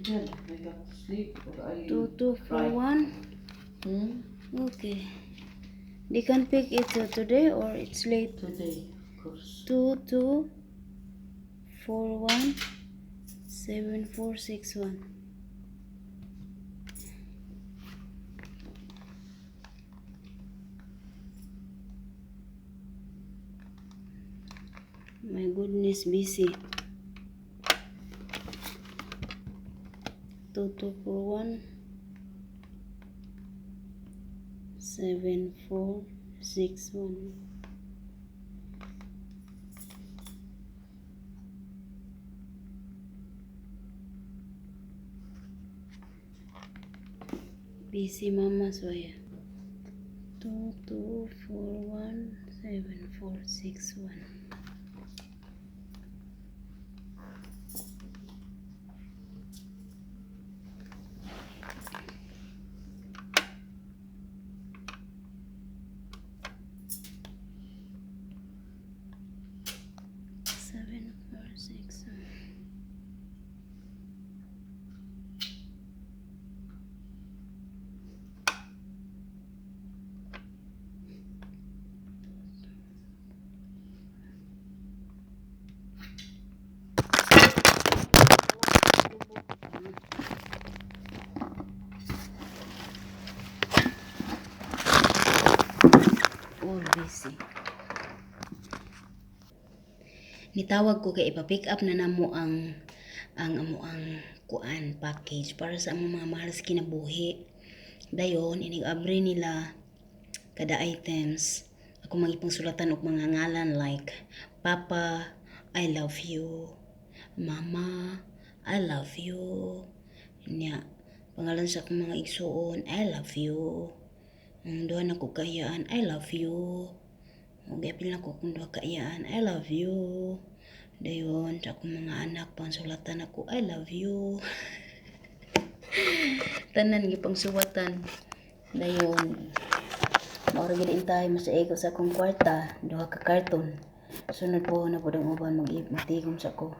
Then I got to sleep but I 2241. Hmm? Okay. They can pick it today or it's late. Today, of course. 22417461. My goodness, busy. 22417461. Busy mama soya. 22417461. 7461. All busy. Nitawag ko kay ipa-pick up na namo ang amo ang kuan package para sa among mga mahal sa kinabuhi. Dayon inig-abri nila kada items. Ako magipangsulatan og mga ngalan like Papa, I love you. Mama, I love you. Nya, pangalan sa akong mga igsuon, I love you. Ang duha nako kaiyaan, I love you. Ug giapil nako akong duha ka iyaan, I love you. Dayon sa akong mga anak pangsulatan ako, I love you. Tanan gipangsuwatan. Dayon mao ra gid intay masaigo sa akong kwarta, duha ka karton. Sunod po na pud ang uban magtigom sa ko.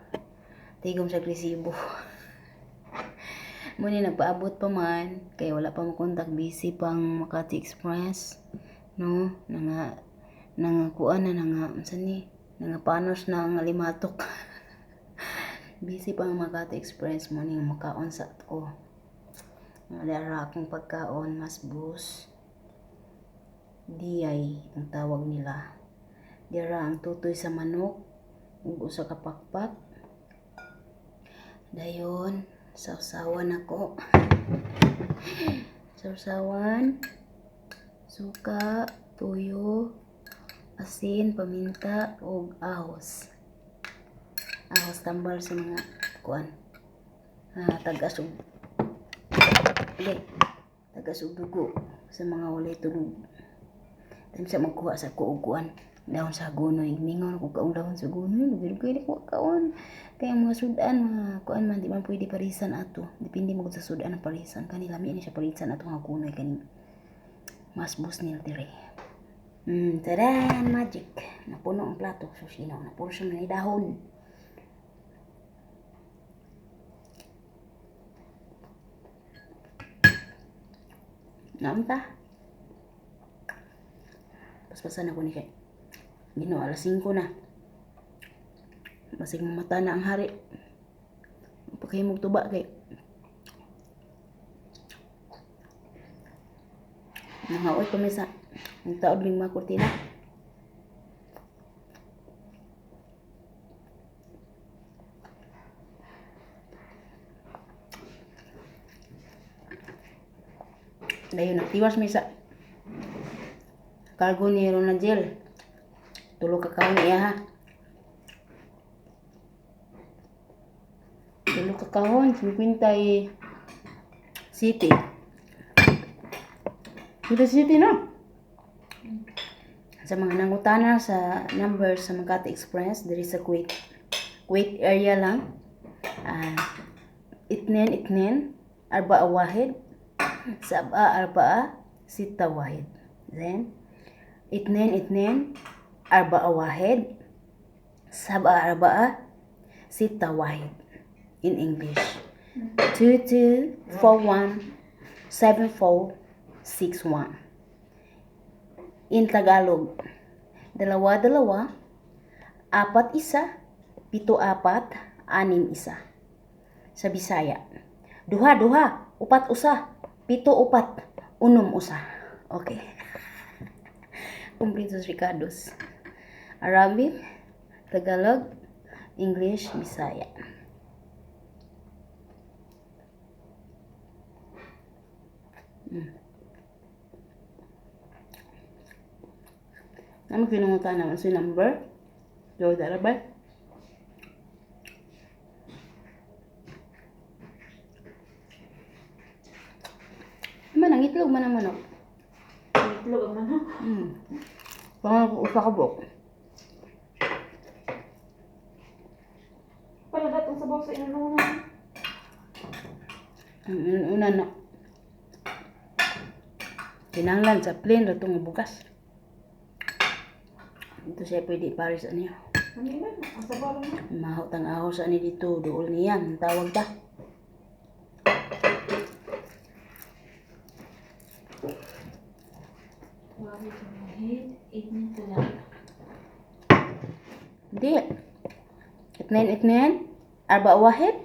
Tigom sa resibo. Muni nagpaabot pa man kay wala pa mo kontak, busy pang Makati Express, no? Nanga nanga kuan na nanga unsa ni? Nanga panos na ang limatok. Busy pa ang Makati Express mo ni makaon sa ko. Nga akong pagkaon masbus. Diyay ang tawag nila. Dira ang tutoy sa manok ug usa ka pakpak. Dayon sawsawan ako. Sawsawan, suka, tuyo, asin, paminta ug ahos. Ahos tambal sa mga kuan. Ah, tagas ug okay, tagas ug dugo sa mga walay tulog. Tan sa magkuha sa ko og kuan, dahon sa gunoy. Mingon ko kaong dahon sa gunoy, dugay ko kaon. Kay ang mga sudan, mga kuan man, di man pwede parisan ato. Depende mo sa sudan ang parisan. Kani lami ni siya parisan ato nga gunoy kani masbus nil dire. Tadan, magic. Napuno ang plato. So, sino? Napuno siya ng dahon. Naunta. Paspasan ako ni kay. Ginoo, alas 5 na. Basig mamata na ang hari. Pagkahimog tuba kay. Nangaoy pa mi sa nagtaob ning mga kurtina. Dayon nagtiwas mi sa cargo ni Ronagel. Tulo ka kahon iya ha. Tulo ka kahon, 50 city. 50 city no? Sa mga nangutana sa number sa Makati Express diri sa Kuwait. Kuwait area lang. اثنين اثنين أربعة واحد سبعة أربعة ستة واحد. زين، 22417461 in English. 22417461. In Tagalog, 2 2, 4 1, 7 4, 6 1. Sa Bisaya, 2 2, 4 1, 7 4, 6 1. Okay. Kumpletos rekados. Arabic, Tagalog, English, Bisaya. Ano kinungutan naman si number? Joe Darabay? Man, ang itlog man ang manok. Itlog ang manok. Pangal ko usa ka buok. Palagat ang sabaw sa inununan. Ang una na. Kinahanglan sa plain ra tong bugas. Ito siya pwede pares ani. Ano man? Ang sabaw lang na. Mahot ang ahos ani dito, duol niya, ang tawag ta. واحد اثنين ثلاثة. Hindi. 2 2, 4 1,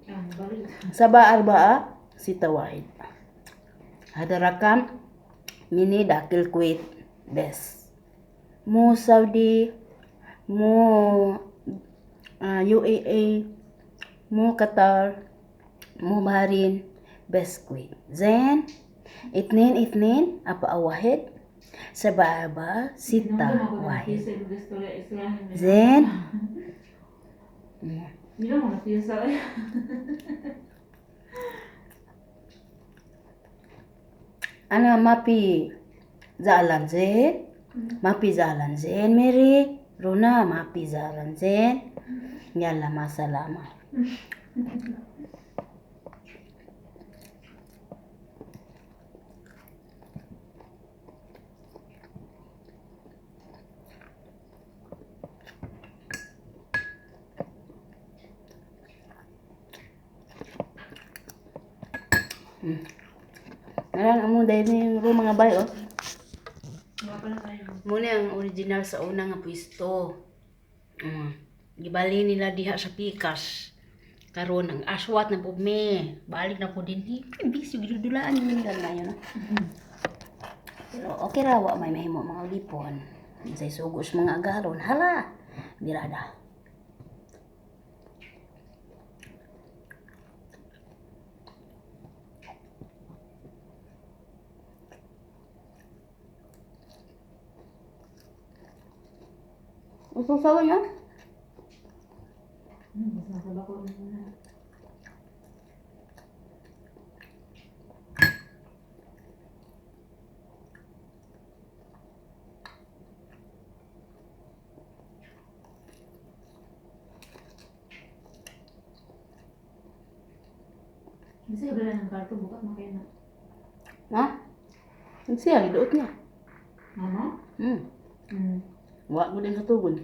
آه، برد. 7 4, 6 1. هذا رقم مني داخل الكويت بس مو سعودي مو UAE مو قطر مو بحرين بس كويت. زين، 2 2، 4 1، 7 4، 6 1. زين. Mira mo na piyesa eh. أنا ما في زعلان زين، ما في زعلان زين. ميري رونا ما في زعلان زين. يلا مع السلامة. Nalang amo dahil ni ro mga bay oh. Wala pa na tayo. Muna ang original sa una nga pwesto. Gibali nila diha sa pikas. Karon ang aswat na pud me. Balik na po dinhi. Ay, busy gidudulaan ni nila na yun. No? Pero okay ra wa may mahimo mga ulipon. Say sugos mga agaron. Hala. Birada. Usaw niya? Mas nasa ko na. Kasi wala ng karto, bukat mo kayo na. Ha? Ang siya giduot niya. Mama? Wa ko din sa tugon.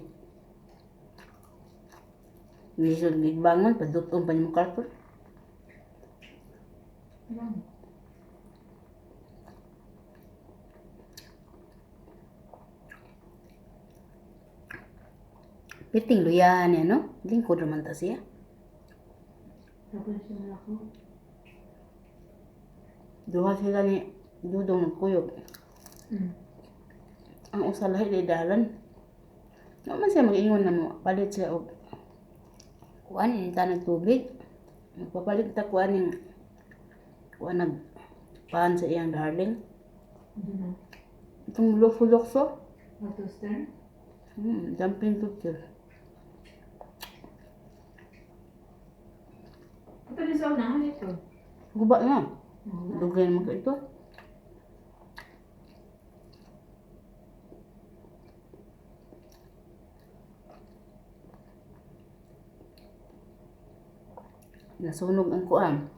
Lisod gigbangon, paduton pa nimo karton. Ano? Piting luya niya, no? Lingkod raman ta siya. Tapos siya na ako. Duha sila ni Dudong nagkuyog. Ang usa lahi di dalan. Wa man siya mag-ingon na mo palit siya og kuan ini ta nagtubig. Magpapalit ta kuan ning kuan nag paan sa iyang darling. Ano na? Itong lukso-lukso. Toaster? Jumping picture. Ito din sa unahan ito. Guba na. Dugay naman ka ito. Nasunog ang kuan.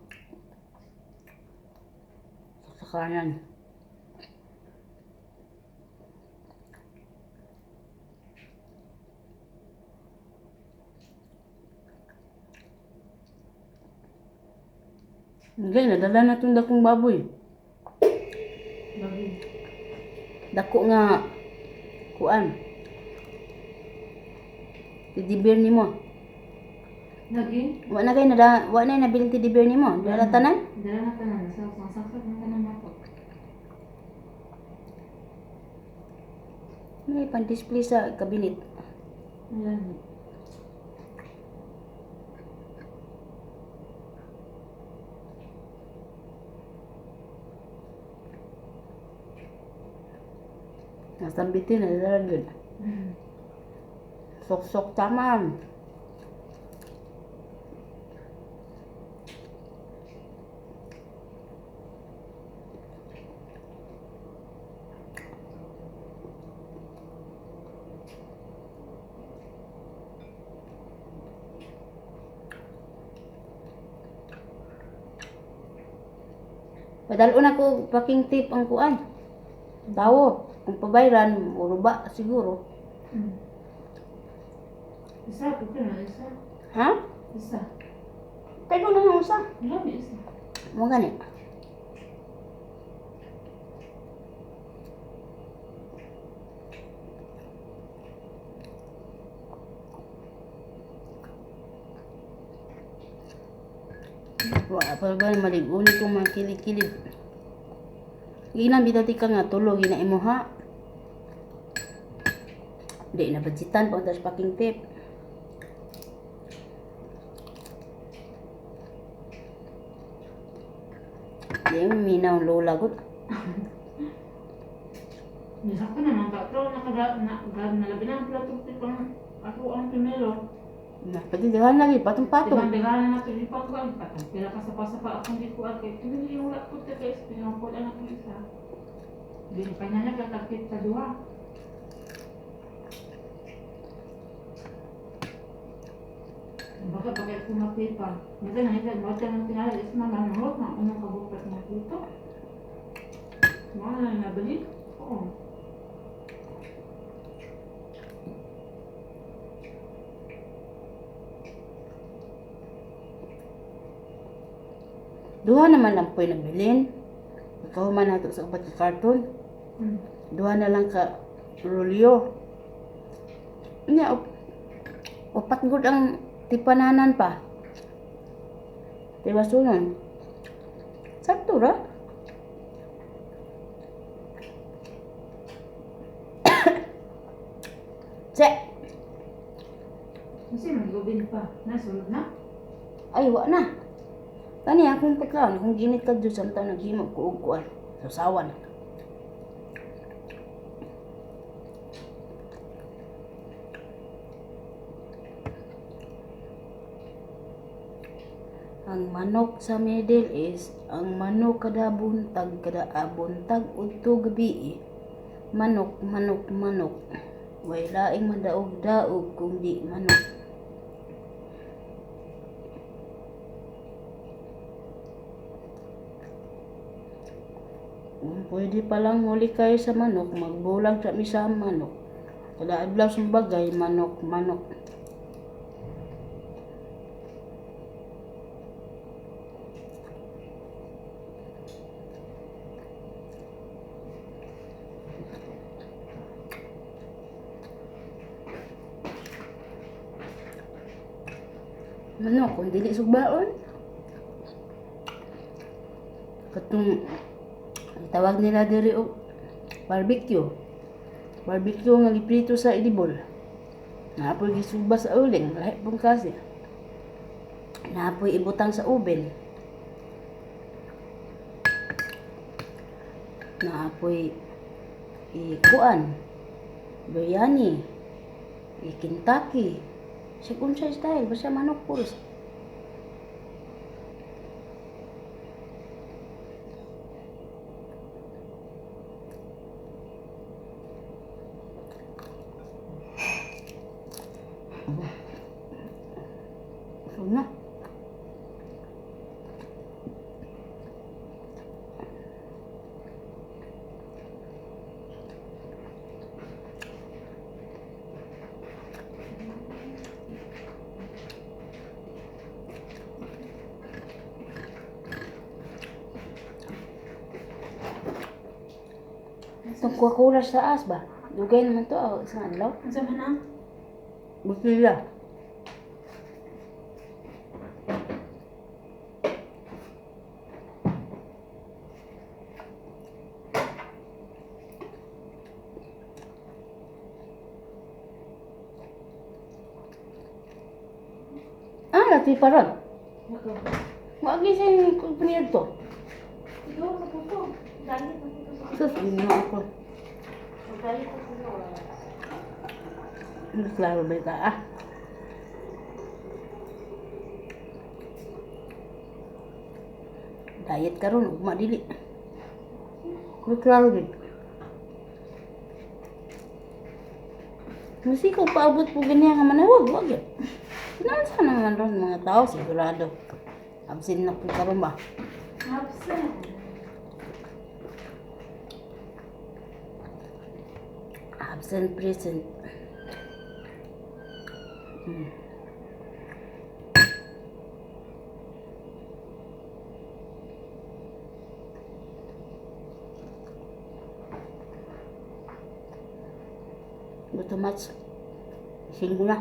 Sa kanan. Hindi, nadala na itong dakong baboy. Bagay. Dako nga kuan. Teddy bear nimo. Lagi? Wa na kay nada, wa na nabiling teddy bear nimo. Dala tanan. Dala na tanan. Sa saksak na tanan ako. May pan-display sa cabinet. Ayan. Nasambitin, nadala gud. Sok-sok taman. Padalon ako packing tape ang kuan. Tawo, kung pabayran, uruba siguro. Isa, ito na isa. Ha? Isa. Kay ko na usa. Grabe isa. Mo gani. Wa pa ba malig-uni kong mga kilid-kilid. Ginang bitati ka nga tulog gina imo ha. Di na budgetan pa sa packing tape. Di mo minaw lola gud. Isa ko naman ba? Pero nakada, na, nalabi na ang plato ko ako ang primero. Na, pati daghan lagi, patong-patong. Diba, daghan na nato di pa ko ang patong. Pila ka sa pasapa akong di ko kay tuloy yung wala ko ta kay pinangkol anak ko isa. Di pa na nagkakakit sa duha. Baka baka ko mapipa. Mata na ito, baka nang tinala is mama nang na unang kabukat na dito. Mga na nabalik. Oo. Duha naman lang po'y nabilin. Nakahuman nato sa upat ka karton. Duha na lang ka rolyo. Nya, upat gud ang tipananan pa. Tiwasunan. Sakto ra. Che, Kasi mag-ubin pa. Nasulod na. ay wa na. Kani akong pagkaon, akong ginit ka dyan samtang naghimo ko og kuan. Sausawan. Ang manok sa Middle East, ang manok kada buntag kada buntag udto gabi. Manok, manok, manok. Way laing madaog-daog kung di manok. Kung pwede palang huli kayo sa manok, magbulag sa misa manok. Kada adlaw sa bagay, manok, manok. Manok, kung dili sugbaon. Katong tawag nila diri og barbecue. Barbecue nga giprito sa edibol. Naapoy gisugba sa uling, lahi pong klase. Naapoy ibutang sa oven. Naapoy ikuan, biryani, i-Kentucky. Sa unsa style, basta manok puros. Busog na. Itong Coca-Cola sa taas ba? Dugay naman to, ah, isang adlaw. Unsa man ang? Butila. Ah, lati pa ron. Nako. Maagi sa yung kumpanya to. Ikaw sa puto. Dali sa puto. Sus, ginoo ako. Dali sa puto. Mas klaro ba ita ah? Diet karon ugma dili. Mas klaro gid. Musika paabot po ganyan nga manawag, wag yun. Kinaan na naman ron mga tao, sigurado. Absent na po karon ba? Absent. Absent present. Too much. Singko na.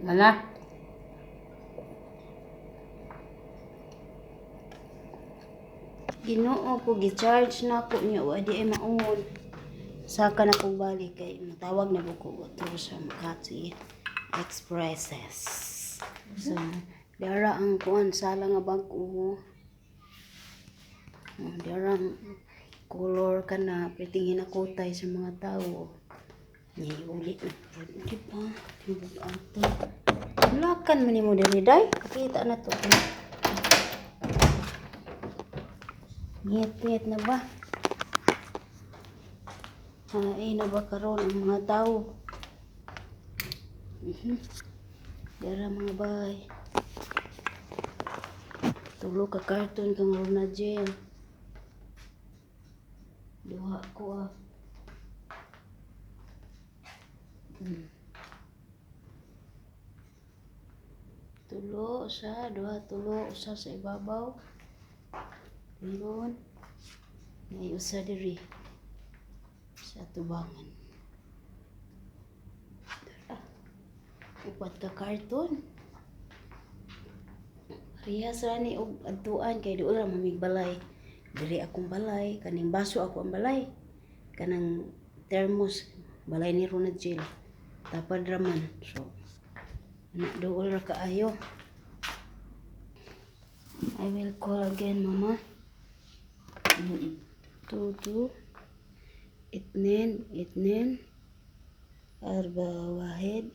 Mana? Ginoo ko gi-charge na ko niya wa di ay maungon. Saka na ko balik kay matawag na buko ko sa Makati Expresses. So, dara ang kuan sala nga bag-o. Oh, dara ang color ka na piting hinakutay sa mga tao. Ni uli na pud di ba? Tibok ato. Lakan man nimo diri day. Kita na to. Ngit-ngit na ba? Ay, na ba karon ang mga tao? Dara mga bay. Tulo ka karton kang Rona Gel. Duha ko ah. Tulo sa duha tulo usa sa ibabaw. Yun. May usa diri sa tubangan. Tara. Upat ka karton. Parehas ra ni og adtuan kay duol ra mamig balay. Diri akong balay, kaning baso ako ang balay. Kanang thermos balay ni Rona Jill. Tapad ra man. So, ana duol ra kaayo. I will call again, Mama. 2 2 2 2 4 1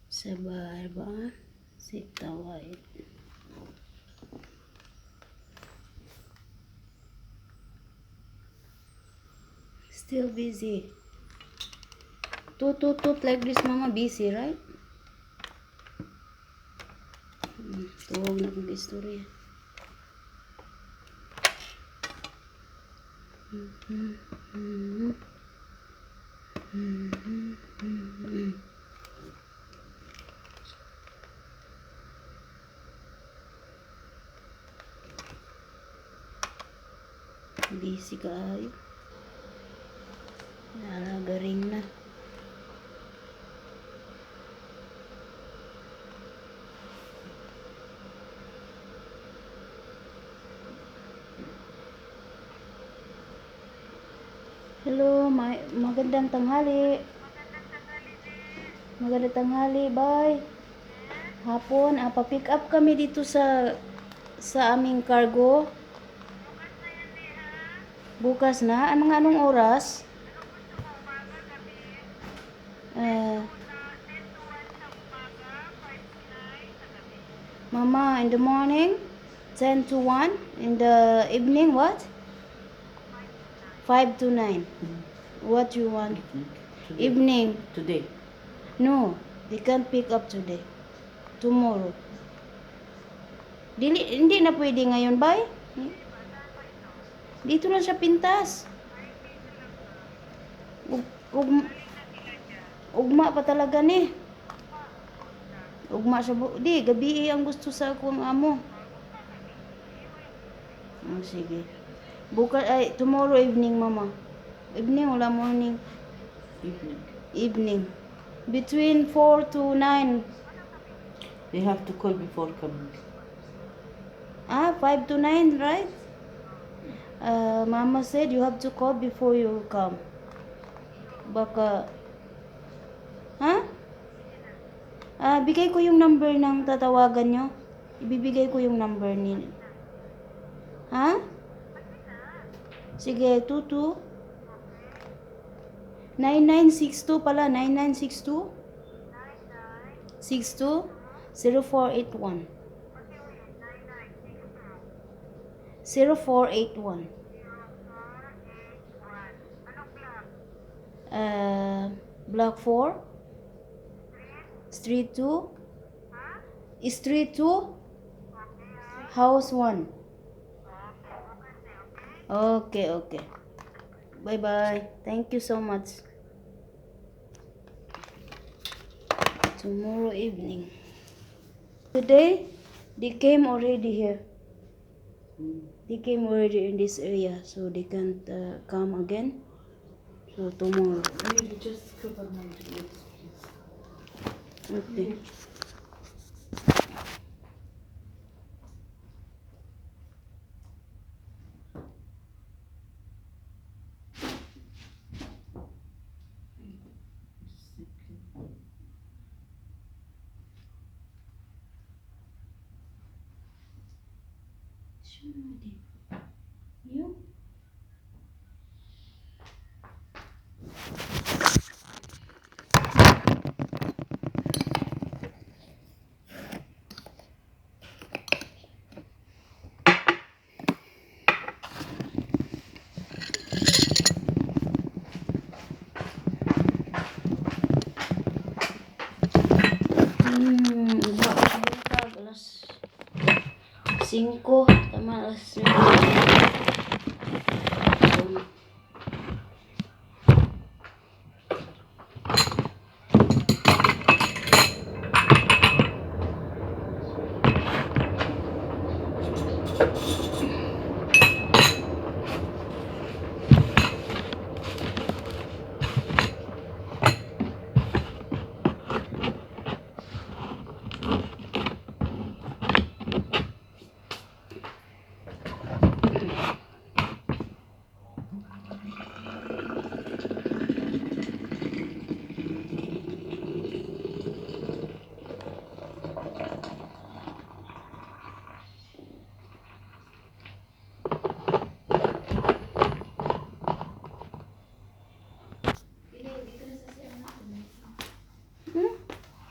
7 4 6 1. Still busy. Two two two like this, Mama, busy, right? Tuwag na kong istorya. Busy kaayo. Nalagaring na. Hello, magandang tanghali. Magandang tanghali, bye. Hapon, pa-pick up kami dito sa aming cargo. Bukas na? Ang mga anong oras? Mama, in the morning, 10 to 1. In the evening, what? 5 to 9. What you want? Today. Evening. Today. No, they can't pick up today. Tomorrow. Dili, hindi na pwede ngayon, bay? Dito lang sa Pintas. Ug, ug, ugma pa talaga ni. Ugma sa di gabi ang gusto sa akong amo. Oh, sige. Bukas ay tomorrow evening, mama. Evening wala morning. Evening. Evening. Between 4 to 9. They have to call before coming. Ah, 5 to 9, right? Mama said you have to call before you come. Baka... Ha? Ah, bigay ko yung number ng tatawagan nyo. Ibibigay ko yung number ni... Ha? Sige, 22. 9962 pala, 9962. 62 0481. 0481. Block 4. Street 2. Street 2. House 1. Okay. Bye-bye. Thank you so much. Tomorrow evening. Today, they came already here. They came already in this area, so they can't come again. So tomorrow. Maybe just cover my lips, please. Okay. Second. Sure, din. You? Iba ko sa buntag, alas 5, tama, alas 5.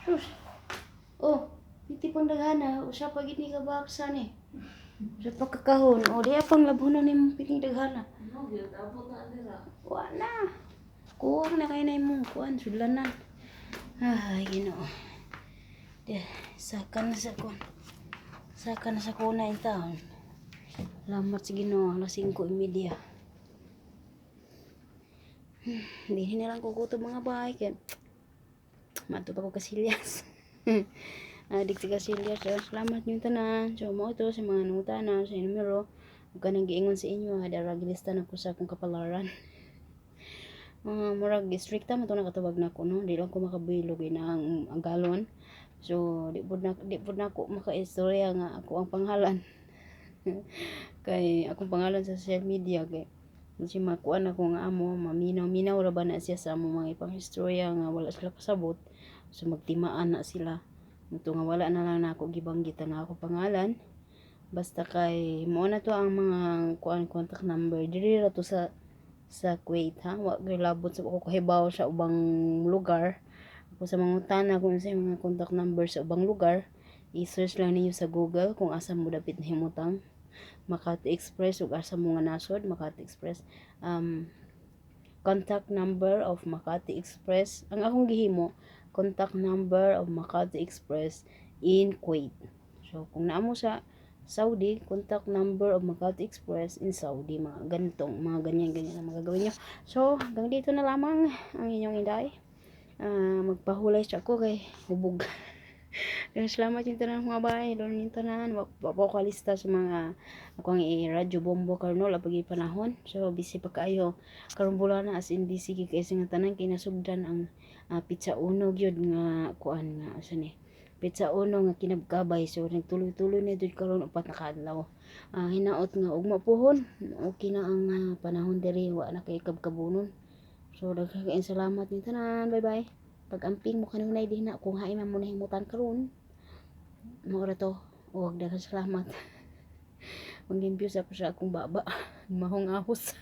Sus. Oh, iti pang daghana, usa pa gid ni ka baksa ni. Usa pa ka kahon. O di pang labhonon nimong pining daghana. No, ginatapon na nila. Wa na. Kuwang na kay na imong kuan sudlanan. Ay, Ginoo. Di, saka na sa kuan. Saka na sa kuna in taon. Salamat sa Ginoo, alas 5:30. Hindi na lang kukutob mga bahay kay mato pa ko kasilyas. Adik sa kasilyas. So, salamat yung tanan. So, mo ito sa mga nangutana, sa numero. Huwag ka nang giingon sa inyo. Ha, dara gilista na ko sa akong kapalaran. Mga murag stricta man to nakatawag na ko, no? Di lang ko makabilog ina ang galon. So, di pud na ako makaistorya nga ako ang pangalan. Kay akong pangalan sa social media kay Kasi makuan ako nga amo, maminaw-minaw ra ba na siya sa amo mga ipang-istorya nga wala sila kasabot. So magtimaan na sila. Ito nga wala na lang nako gibanggit ang ako pangalan. Basta kay mao na to ang mga kuan, contact number diri ra to sa Kuwait, ha. Wa gyud labot sa ako kahibaw sa ubang lugar. Ako sa mangutana kung sa mga contact number sa ubang lugar, i-search lang ninyo sa Google kung asa mo dapit nahimutang Makati Express ug asa mo nga nasod Makati Express, contact number of Makati Express. Ang akong gihimo, contact number of Makati Express in Kuwait. So kung naa mo sa Saudi, contact number of Makati Express in Saudi, mga ganitong, mga ganyan-ganyan ang mga gagawin nyo. So, hanggang dito na lamang ang inyong inday. Magpahulay sa ako kay hubog. Kaya salamat yung tanan, mga bay. Doon yung tanan. Wa pa ko kalista sa mga ako ang i-radyo bombo karon, wala pag panahon. So busy pa kaayo karon bulan na, as in busy gyud kaayo nga tanan kay nasugdan ang petsa uno gyud nga kuan nga asa ni petsa uno nga kinabkabay. So nagtuloy-tuloy na jud karon 4 na kaadlaw. Hinaot nga ugma puhon. Okay na ang panahon diri, wa na kay kabkabunon. So daghang kaayong salamat ni tanan. Bye bye. Pag-amping mo kanunay din na kung hain man mo nahimutan karon. Mao ra to. Ug daghang salamat. Mangimpyos ako sa akong baba. Mahong ahos.